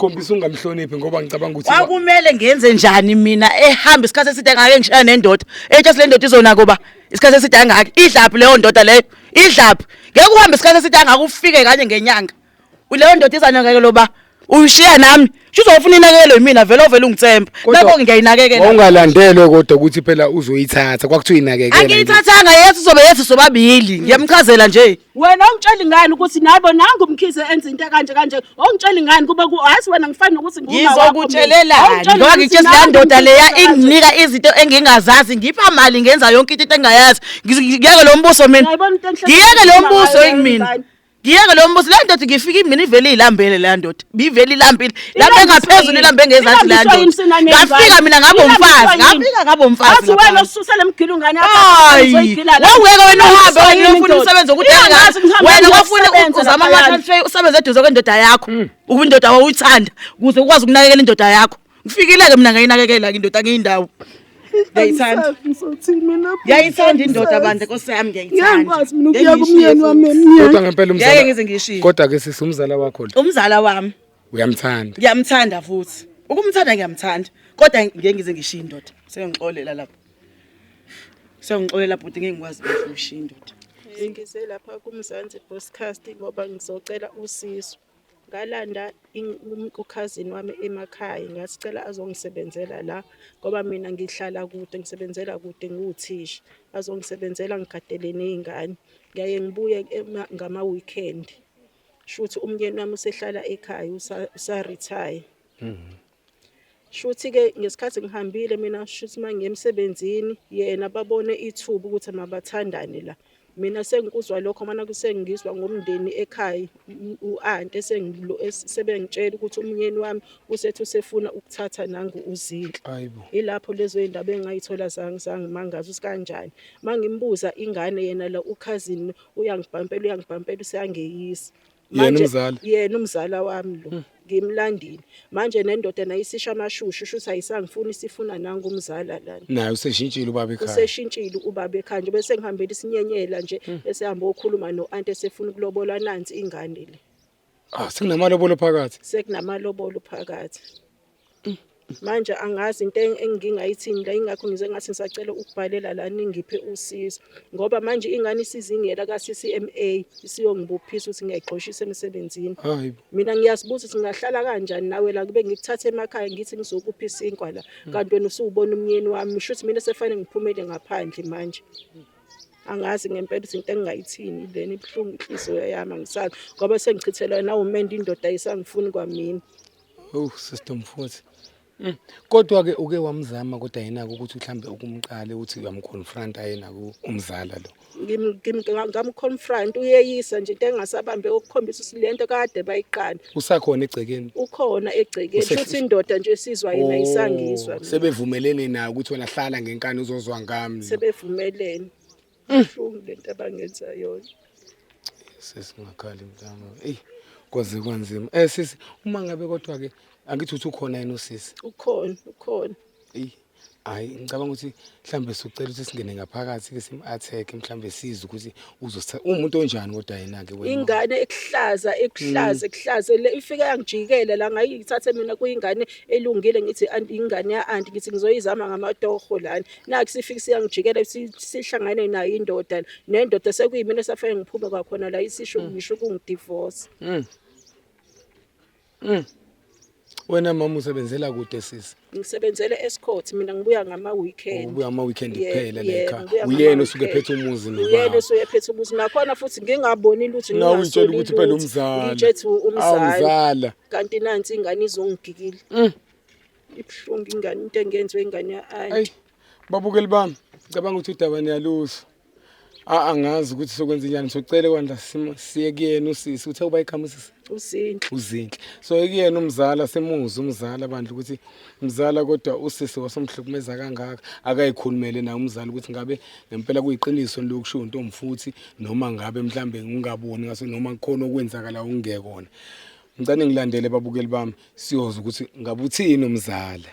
Khombisa ungamhloniphi ngoba ngicabanga ukuthi Kwakumele ngenze njani mina ehamba isikhathi eside ngake ngishaya nendoda. Etshe le ndoda izona kuba isikhathi eside kangaka. Idlaphi leyo ndoda leyo? Idlaphi? Ngeke uhambe isikhathi eside kangaka ufike kanye ngenyanga. Leyo ndoda izanakekelo ba uyishiya nami. Shuthi ufuna inakekelo yimina vele ovele ungithemba. Nakho ngiyayinakekela. Wawungalandelwe kodwa ukuthi phela uzoyithatha kwakuthiwa inakekela. Angiyithathanga yethi uzobe yethi sobabili. Ngiyamchazela nje. Wena ungitsheli ngani ukuthi nabo nangu umkhize enza into kanje kanje ungitsheli ngani kube ku hayi wena ngifana nokuthi nguma wakho Ngizokutshelelani ngoba ngitshela leya ndoda leya inginika izinto engingazazi ngipha mali ngenza yonke into engingayazi ngiyeke lo mbuso mina ngiyeke lo mbuso mina ngiyeke lo mbuso le ndoda ngifike mina ivele ilambele leya ndoda bivele ilambile lambe ngaphezulu ilambe ngezansi leya ndoda ngafika mina ngaba umfazi ngafika ngaba umfazi Athi wena ususe lemgila ungane yakho Hayi, uzoyigila la. wawungeke wena uhambe wena Yini ufuna indoda? umsebenzi wokuthi Ingazi ngihambe wena wafuna ngiyosebenza uzama laphayana. ama-transfer usebenze eduze kwendoda yakho ukuba indoda wawuyithanda ukuze ukwazi ukunakekela indoda yakho ngifikile-ke mina ngayinakekela-ke indoda ngiyindawo ngiyayithanda Ngizothini mina? ngiyayithanda indoda bandla nkosi yami ngiyayithanda Ngeke ngikwazi mina ukuya kumyeni wami emnyeni. Kodwa ngempela umzala. Ngeke ngize ngiyishiye. Kodwa ke sisi umzala wakho lo umzala wami uyamthanda. ngiyamthanda futhi ukumthanda ngiyamthanda kodwa ngeke ngize ngishiye indoda seyongixolela lapho seyongixolela bhuti ngeke ngikwazi ukushiya indoda Ngize lapha kuMzansi Podcast ngoba ngizocela usizo. Ngalanda ukhazini wami emakhaya ngathi cela azongisebenzela la ngoba mina ngihlala kude ngisebenzela kude ngiwuthisha. Azongisebenzela ngigadele ney'ngane. Ngiyaye ngibuye ngama-weekend. Shuthi umyeni wami usehlala ekhaya usa-retire. Shuthi-ke ngesikhathi ngihambile mina shuthi uma ngiye emsebenzini yena babone ithuba ukuthi mabathandane la. Mina sengikuzwa lokho mana kusengizwa ngomndeni ekhaya u-anti sebengitshela ukuthi umyeni wami usethi usefuna ukuthatha nangu uZinhle. Hayibo. Ilapho lezo y'ndaba engayithola zangimangaza ukuthi kanjani. Uma ngimbuza ingane yena la ukhazini uyangibhampela uyangibhampela useyangeyisa. Yena Manje- umzala? Yena umzala wami lo. Ngimlandile. Manje nendoda nayo isisha amashushu shuthi ayisangifuni isifuna nangu umzala lana. Naye useshintshile ubaba ekhaya. Useshintshile ubaba ekhaya nje bese ngihambela isinyenyela nje esehamba okhuluma no-anti esefuna ukulobola nansi ingane le. Ah, sekunamalobolo phakathi. Sekunamalobolo phakathi. Manje angazi into engingayithini la ingakho ngize ngathi ngisacela ukubhalela la ningiphe usizo ngoba manje ingane isizingela ka-CCMA isiyongibophisa ukuthi ngiyayigxoshisa emsebenzini. Hayibo. Mina ngiyazibuza ukuthi ngingahlala kanjani nawe la kube ngikuthathe emakhaya ngithi ngizokupha isinkwa la kanti wena usuwubona umyeni wami shuthi mina sefanele ngiphumele ngaphandle manje. Angazi ngempela ukuthi into engingayithini lena ibuhlungu inhliziyo yami angisazi ngoba sengichithelwa nawumende indoda ayisangifuni kwamina. Oh sister mfowethu. Kodwa ke uke wamzama kodwa yena ukuthi mhlambe ukumqale uthi uyamconfronta yena ku umzala lo. Ngamconfront uyeyisa nje into engasabambe ukukhombisa ukuthi lento kade bayiqala. Usakhona egcekeni? Ukhona egcekeni. Futhi indoda nje esizwa yena ayisangizwa. Oh, sebevumelene naye ukuthi wena hlala ngenkani uzozwa ngami. Sebevumelene. Buhlungu lento abangenza yona. Sisi ungakhali mntana. Ey kwaze kwanzima. Eh sisi uma ngabe kodwa ke angithi uthi ukhona yena usisi. Ukhona, ukhona. Ey hayi ngicabanga ukuthi mhlambe sicela ukuthi singene ngaphakathi ke sim attack mhlambe sizwe ukuthi uzosithatha umuntu onjani kodwa yena ke wena. Ingane ekuhlaza ekuhlaza ekuhlaza le ifike yangijikela la ngayithathe mina kuyingane elungile ngithi anti ingane ya anti ngithi ngizoyizama ngamatoho lana Nakhu sifike siyangijikela sihlangane nayo indoda nendoda sekuyimina esafanele ngiphume kwakhona la isisho ngisho ukungidivorce. Wena mama usebenzela kude sisi. Ngisebenzele escort mina ngibuya ngama weekend. Ubuya ama weekend kuphela la ekhaya. ngibuya Uyena ngama osuke weekend. ephethe umuzi Uyena nobaba. osuke ephethe umuzi nakhona futhi ngingaboni lutho Nawe uyitshela ngingasoli ukuthi phela lutho. umzala. Ngitshe ukuthi umzala. Awumzala. Kanti nansi ingane izongigikile. Ibuhlungu ingane into engenziwe ingane ya-anti. Ayi babukeli bami, ngicabanga ukuthi udaba niyaluzwa. A angazi ukuthi sokwenza njani socela kwandla siye kuyena usisi uthe uba igama usisi Uzinhle. uzinhle. So ekuyena umzala simuze umzala bandla ukuthi mzala kodwa usisi wasomhlukumeza kangaka akayikhulumele naye umzala ukuthi ngabe ngempela kuyiqiniso lokusho intombi futhi noma ngabe mhlambe ngingaboni ngase noma kukhona okwenzakala okungekona. Ngicane ngilandele babukeli bami siyozwa ukuthi ngabe uthini umzala.